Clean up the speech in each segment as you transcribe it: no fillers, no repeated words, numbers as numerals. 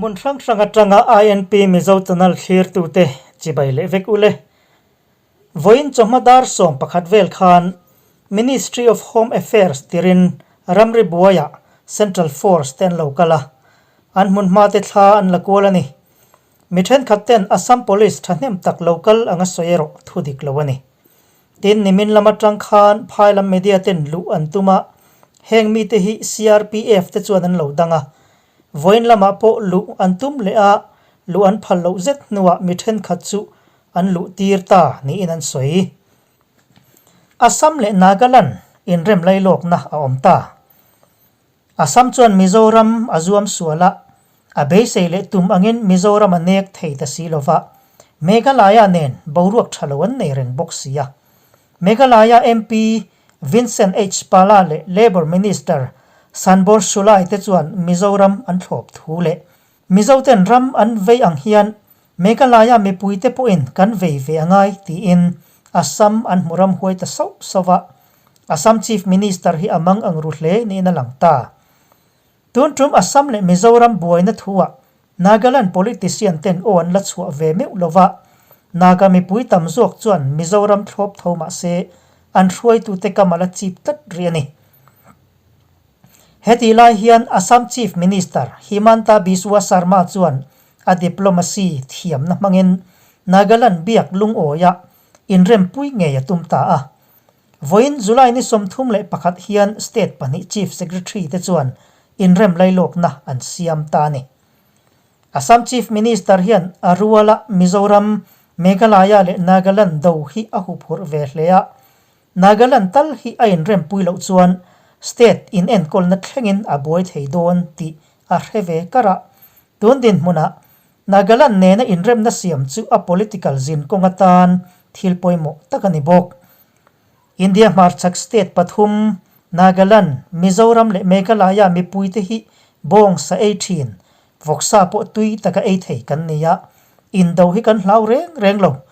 hmun hrang hrang atanga INP Mizo Channel thlirtute chibai leh vek ule. Vawiin chawhma dar 11 vel khan Ministry of Home Affairs tirin ramri buaiah Central Force te an lo kal a, an hmun hma te thla an la kual a ni. Mi thenkhat ten Assam Police thahnem tak lo kal anga sawi erawh thu dik lo a ni. Tin, nimin lam atang khan phai lam media ten luh an tum a, heng mite hi CRPF te chuan an lo dang a. Vawiin lamah pawh luh an tum leh a, luh an phal loh zet hnuah mi thenkhat chu an luh tir ta niin an sawi. Assam leh Nagaland inrem lailawkna a awm ta. Assam chuan Mizoram a zuam sual a, a beisei leh tum angin Mizoram a nek thei ta si lova, Meghalaya nen boruak tha lo an nei reng bawk si a. Meghalaya MP Vincent H Pala leh Labour Minister Sanbor Shullai te chuan Mizoram an thlawp thu leh Mizoten ram an vei ang hian Meghalaya mipuite pawhin kan vei ve a ngai tiin Assam an hmu ram huai ta sauh sauh a. Assam Chief Minister hi a mang ang ru hle niin a lang ta. Tun tum Assam leh Mizoram buaina thuah Nagaland politician ten aw an la chhuah ve meuh lo va, Naga mipui tam zawk chuan Mizoram thlawp tho mah se an hruaitute kam a la chip tlat rih a ni. Hetih lai hian Assam Chief Minister Himanta Biswa Sarma chuan a diplomacy thiamna hmangin Nagaland biak lungawiah inrempui ngei a tum ta a. Vawiin July ni 31 hian state pahnih Chief Secretary te chuan inrem lailawkna an siam ta a ni. Assam Chief Minister hian a ruala Mizoram, Meghalaya leh Nagaland do hi a huphurh ve hle a. Nagaland tal hi a inrempui loh chuan state inenkawlna thlengin a buai thei dawn tih a hre ve kar a. Tun dinhmunah Nagaland nena inremna siam chu a political zin kawng atan thil pawimawh tak a ni bawk. India hmarchhak state pathum, Nagaland, Mizoram leh Meghalaya mipuite hi bawng sa ei thin, vawksa pawh tui taka ei thei kan ni a, indo hi kan hlau reng reng lo.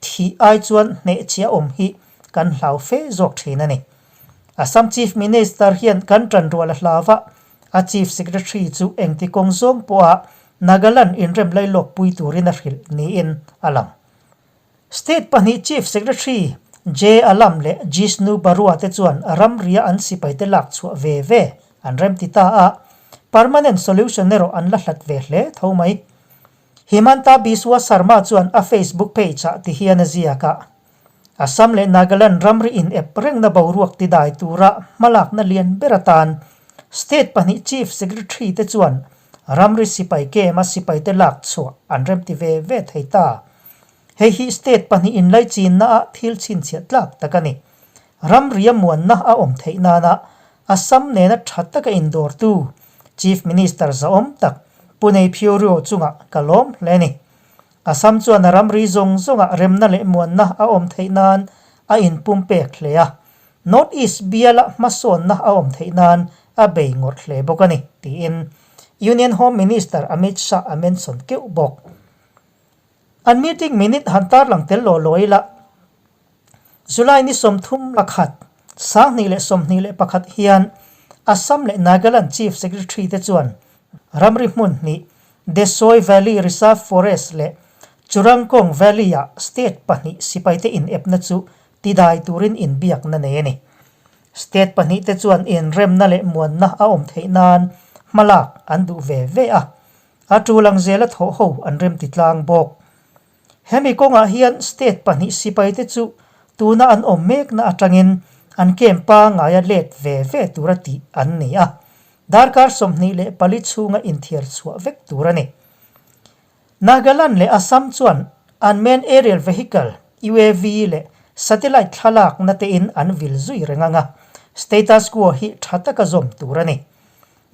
Thih ai chuan hnehchhia awm hi kan hlau fe zawk thin a ni. Assam Chief Minister hian kan tanrual a hlau a, a Chief Secretary chu engti kawng zawng pawha Nagaland inrem lailawk pui turin a hrilh niin a lang. State pahnih Chief Secretary J Alam leh Jishnu Barua te chuan ramria an sipaite lak chhuah ve ve an remti ta a, permanent solution erawh an la hlat ve hle tho mai. Himanta Biswa Sarma chuan a Facebook page-ah ti hian a ziak a, Assam leh Nagaland ramri inep rengna boruak tidai tura hmalakna lian ber atan state pahnih Chief Secretary te chuan ramri sipai kem-a sipaite lak chhuah an remti ve ve thei ta. Hei hi state pahnih inlaichinnaah thil chhinchhiah tlak tak a ni. Ramria muanna a awm theih nana Assam nena tha taka indawrtu Chief Minister zahawm tak Pu Neiphiu chungah ka lawm hle a ni. Assam chuan a ramri zawng zawngah remna leh muanna a awm theih nan a inpumpek hle a, North East biala hmasawnna a awm theih nan a bei ngawrh hle bawk a ni, tiin Union Home Minister Amit Shah a mention keuh bawk. An meeting minute han tarlang tel law law ila. July ni 30 la khat, 2021 hian Assam leh Nagaland Chief Secretary te chuan ramri hmun hnih Desoi Valley Reserve Forest leh Churangkong Valley-ah state pahnih sipaite inepna chu tidai turin inbiakna nei a ni. State pahnih te chuan inremna leh muanna a awm theih nan hmalak an duh ve ve a, a tul ang zela thawh ho an remti tlang bawk. Hemi kawngah hian state pahnih sipaite chu tuna an awm mekna atangin an camp pangaia let ve ve tura tih an ni a, darkar 24 chhunga inthiar chhuah vek tur a ni. Nagaland leh Assam chuan unmanned aerial vehicle, UAV, leh satellite thlalakna tein an vil zui reng ang a, status quo hi tha taka zawm tur a ni.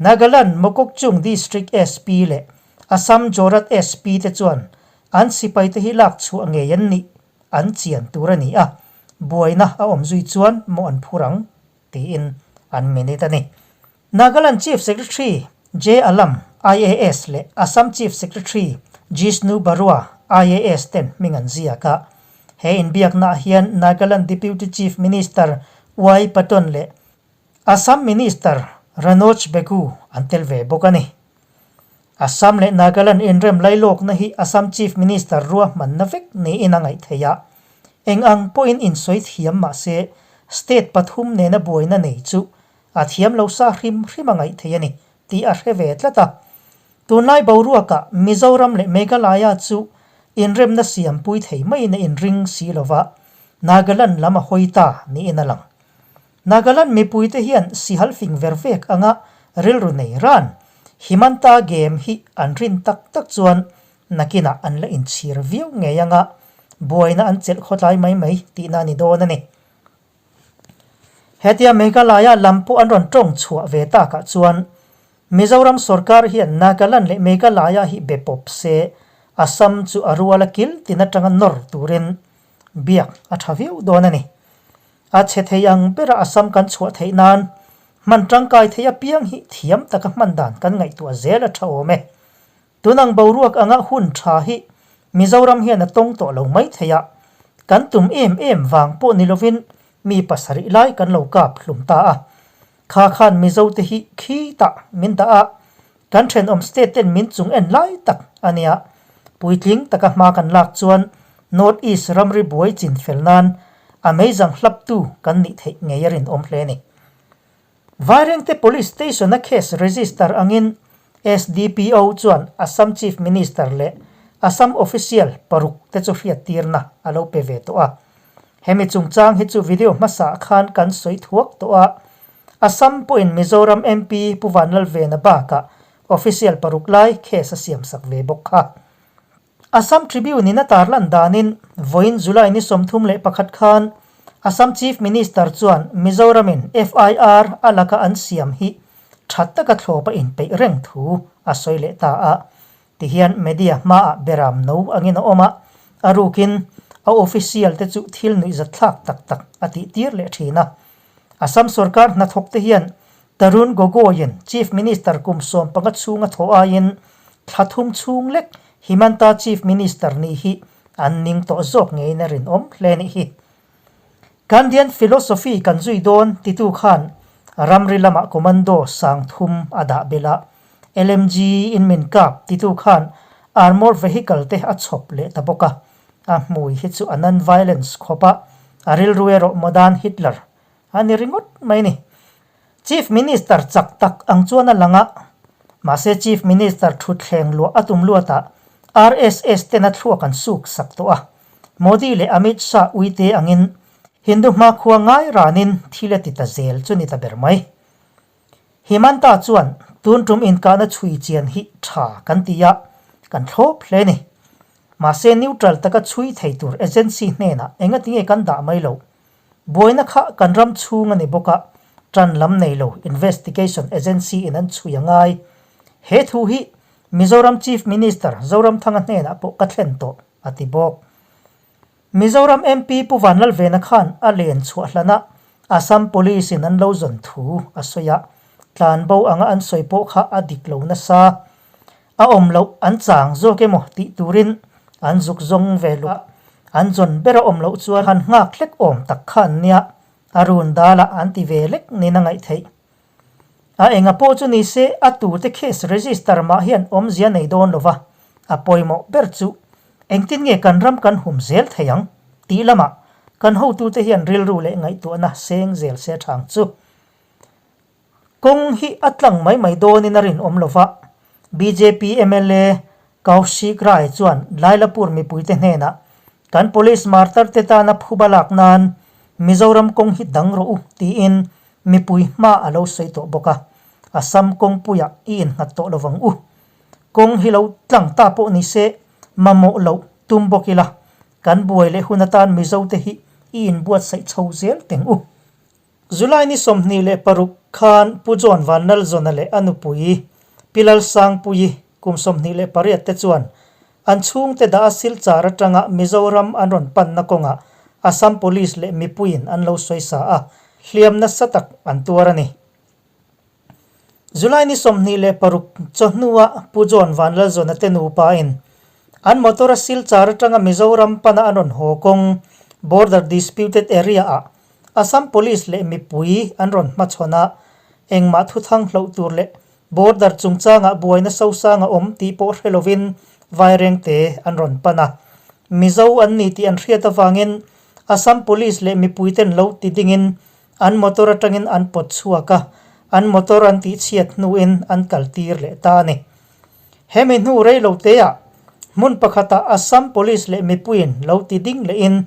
Nagaland Mokokchung District SP leh Assam Jorhat SP te chuan an sipaite hi lak chhuah ngei an nih an chian tur a ni a, buaina a awm zui chuan maw an phur ang tiin an minute a ni. Nagaland Chief Secretary J Alam, IAS leh Assam Chief Secretary Jishnu Barua, IAS ten hming an ziak a. He inbiaknaah hian Nagaland Deputy Chief Minister Y Patton leh Assam Minister Ranoj Pegu an tel ve bawk a ni. Assam leh Nagaland inrem lailawkna hi Assam Chief Minister ruahmanna vek niin a ngaih theih a. Eng ang pawhin insawi thiam mah se state pathum nena buaina nei chu a thiam lo sa hrim hrim a ngaih theih a ni tih a hre ve tlat a. Tunlai boruakah Mizoram leh Meghalaya chu inremna siampui thei maiin a inring si lova, Nagaland lam a hawi ta niin a lang. Nagaland mipuite hian sihal fing ver vek anga rilru nei ran Himanta game hi an rin tak tak chuan nakinah an la inchhir viau ngei anga buaina an chelh khawtlai mai mai tihna a ni dawn a ni. Hetia Meghalaya lam pawh an rawn tawng chhuah ve takah chuan Mizoram sorkar hian Nagaland leh Meghalaya hi be pawp se Assam chu a ruala kil tin atanga nawr turin biak a tha viau dawn a ni. A chhe thei ang bera Assam kan chhuah theih nan hman tangkai thei apiang hi thiam taka hman dan kan ngaihtuah zel a tha awm e. Tunang boruak anga hun tha hi Mizoram hian a tawng tawh lo mai thei a, kan tum em em vang pawh ni lovin mi pasarih lai kan lo kap hlum ta a. Kha khan Mizo te hi khi tah min dah a, kan thenawm state ten min chung en lai tak a nia. Puitling taka hma kan lak chuan North East ramri buai chin fel nan a meizang hlaptu kan nih theih ngei a rinawm hle a ni. Vairengte Police Station-a case register angin SDPO chuan Assam Chief Minister leh Assam official paruk te chu hriattirna a lo pe ve tawh a. Hemi chungchang hi chu video hmasa khan kan sawi thuak tawh a. Assam pawhin Mizoram MP Pu Vanlalvena bakah official paruk lai case a siamsak ve bawk kha. Assam Tribune in a tarlan danin vawiin July ni 31 khan Assam Chief Minister chuan Mizoramin FIR a laka an siam hi tha taka thlawp a inpeih reng thu a sawi leh ta a. Tihian media hmaah beram no angin a awm a, a rukin a official te chu thil nuihzatthlak tak tak a tihtir leh thin a. Assam sorkar hnathawk te hian Tarun Gogoi-in Chief Minister kum 15 chhunga thawh aiin thla thum chhung lek Himanta Chief Minister nih hi an ning tawh zawk ngeiin a rinawm hle nih hi. Gandhian philosophy kan zui dawn titu khan ramri lamah commando sang thum a dah belh a, LMG in min kap titu khan armour vehicle te a chhawp leh ta bawk a, a hmui hi chu a non-violence khawp a, a rilru erawh modern Hitler A ni ringawt mai ni. Chief Minister chak tak ang chuan a lang a, mahse Chief Minister thutthleng luah a tum luatah RSS ten a thluak an suk sak tawh a. Modi leh Amit Shah uite angin Hindu hmakhua ngai ranin thil a ti ta zel chu ni ta ber mai. Himanta chuan tun tum inkahna chhui chian hi tha kan ti a, kan thlawp hle ni. Mahse neutral taka chhui thei tur agency hnenah engatinge kan dah mai loh? Buaina kha kan ram chhung a ni bawk a, tan lam nei lo investigation agency in an chhui a ngai. He thu hi Mizoram Chief Minister Zoramthanga hnenah pawh ka thlen tawh, a ti bawk. Mizoram MP Pu Vanlalvena khan a len chhuah hlanah Assam Police in an lo zawn thu a sawi a, tlanbo anga an sawi pawh kha a dik lo nasa. A awm loh an chang zawk emaw tih turin an zuk zawng ve luh a, an zawn ber a awm loh chuan han nghak hlek awm tak kha an nia, a run dal ah an ti ve lek niin a ngaih theih. A enga pawh chu ni se a tute case register mah hian awmzia nei dawn lova, a pawimawh ber chu engtin nge kan ram kan hum zel thei ang tih lamah kan hotute hian rilru leh ngaihtuahna seng zel se thang chu. Kawng hi a tlang mai mai dawnin a rinawm lo va, bjp mla Kaushik Rai chuan Lailapur mipuite hnenah, Kan police martar te tana phuba lak nan Mizoram kawng hi dang rawh u tiin mipui hma a lo sawi tawh bawk a, Assam kawngpuiah i innghat tawh lovang u. Kawng hi lo tlang ta pawh ni se mamawh loh tum bawk ila, kan buai leh hun atan Mizote hi i inbuatsaih chho zel teng u. July ni 26 khan Pu John Vanlalzawna leh a nupui Pi Lalsangpuii kum 28 te chuan an chhungte dah a Silchar atanga Mizoram an rawn panna kawngah Assam Police leh mipuiin an lo sawi sa a, hliam nasa tak an tuar a ni. July ni 26 chawhnua Pu John Vanlalzawna te nupain an motor a Silchar atanga Mizoram pana an rawn haw kawng Border Disputed Area-ah Assam Police leh mipui an rawn hmachhawn a, engmah thuthang hloh tur leh Border chungchangah buaina sosang a awm tih pawh hre lovin Vairengte an rawn pan a. Mizo an ni tih an hriat avangin Assam Police leh mipuiten lo ti dingin an motor atangin an pawt chhuak a, an motor an tihchhiat hnuin an kaltir leh ta a ni. Hemi hnu rei lo teah hmun pakhatah Assam Police leh mipuiin lo ti ding lehin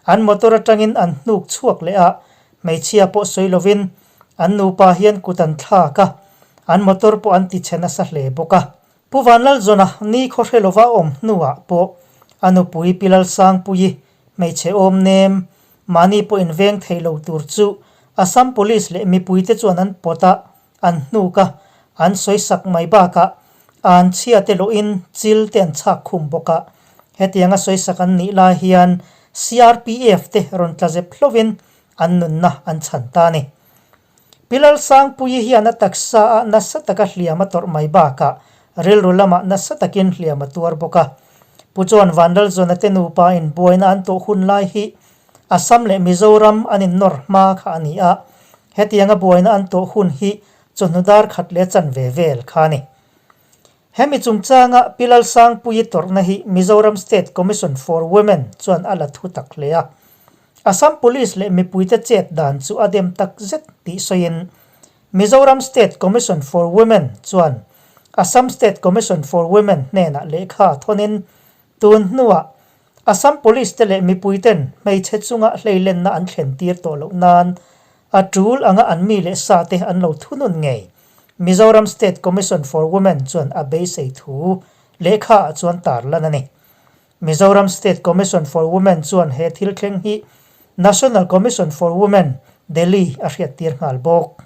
an motor atangin an hnuk chhuak leh a, hmeichhia pawh sawi lovin an nupa hian kut an thlak a, an motor pawh an tichhe nasa hle bawk a. Pu Vanlalzawna ni khaw hre lova awm hnuah pawh a nupui Pi Lalsangpuii hmeichhe awm nem mahni pawh inveng thei lo tur chu Assam Police leh mipuite chuan an pawt a, an hnuk a, an sawisak mai bakah an chhia te lawhin chil te an chhak khum bawk a. Hetianga sawisak an nih lai hian CRPF te rawn tla zep hlovin an nunna an chhan ta a ni. Pi Lalsangpuii hian a taksa ah nasa taka hliam a tawrh mai bakah rilru lamah nasa takin hliam a tuar bawk a. Pu chuan Vanlalzawna te nupa in buaina an tawh hun lai hi Assam leh Mizoram an innawr hma kha a ni a, hetianga buaina an tawh hun hi chawhnu dar khat leh chanve vel kha a ni. Hemi chungchanga Pi Lalsangpuii tawrhna hi Mizoram State Commission for Women chuan a la thu tak hle a. Assam Police leh mipuite chet dan chu a dem tak zet tih sawiin Mizoram State Commission for Women chuan Assam State Commission for Women hnenah lehkha thawnin tun hnuah Assam Police te leh mipuiten hmeichhe chunga hleilenna an thlen tir tawh loh nan a tul anga an mi leh sa te an lo thunun ngei Mizoram State Commission for Women chuan a beisei thu lehkha ah chuan tarlan a ni. Mizoram State Commission for Women chuan he thil thleng hi National Commission for Women, Delhi a hriattir nghal bawk.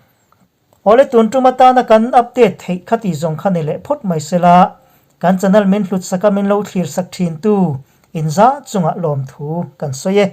Awle tun tum atana kan update theih kha tih zawng kha ni leh phawt mai sela, kan channel min hlut saka min lo thlir sak thin tu inza chungah lawmthu kan sawi e.